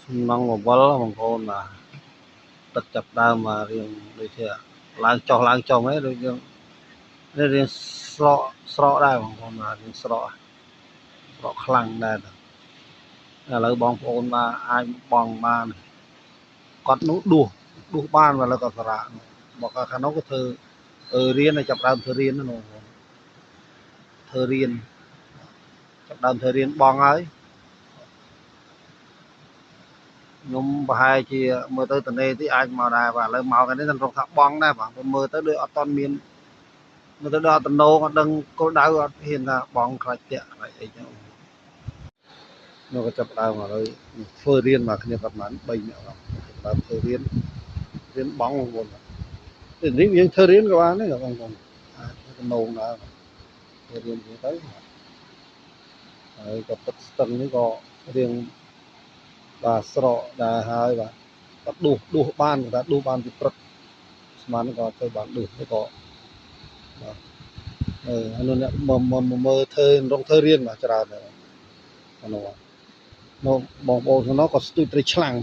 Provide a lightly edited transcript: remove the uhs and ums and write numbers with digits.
សំណងបវលបងប្អូនបាទទឹកចាប់ដើមមករៀងដូចជាឡើងចុះឡើងចុះហ្នឹងដូចយើងនេះរៀងស្រកស្រកដែរបងប្អូនបាទរៀងស្រកស្រកខ្លាំងដែរឥឡូវបងប្អូនបាទអាចបងបានគាត់នោះដួសដួសបានឥឡូវគាត់សារៈមកខាងនោះក៏ធ្វើរៀនចាប់ដើមធ្វើរៀននោះបងប្អូនធ្វើរៀនចាប់ដើមធ្វើរៀនបងហើយខ្ញុំប្រហែលជាមើលទៅតនេទីអាចមកដែរបាទឥឡូវមកថ្ងៃនេះខ្ញុំរកថាបងដែរបាទមើលទៅដូចអត់តន់មានមើលទៅដល់តំណងអត់ដឹងគោលដៅអត់ហ៊ានថាបងខ្លាចតាក់ខ្លាចអីចឹងនោះក៏ចាប់ដើមឥឡូវធ្វើរៀនមកគ្នាគាត់បាន3នាក់បាទចាប់ដើមធ្វើរៀនរៀនបងបងប្អូននេះយើងធ្វើរៀនក៏បានដែរបងប្អូនអាចតំណងដែរធ្វើរៀនទៅហើយក៏ទឹកស្ទឹងនេះក៏រៀងបាទស្រកដែរហើយបាទគាត់ដួសដួសបានគាត់ដួសបានពីព្រឹកស្មានក៏ទៅបានដួសទៅក៏បាទអឺហើយអ្នកមកមើលធ្វើរងធ្វើរៀនបាទច្រើនដែរនោះនោះបងប្អូនក្នុងនោះក៏ស្ទូចត្រីឆ្លាំង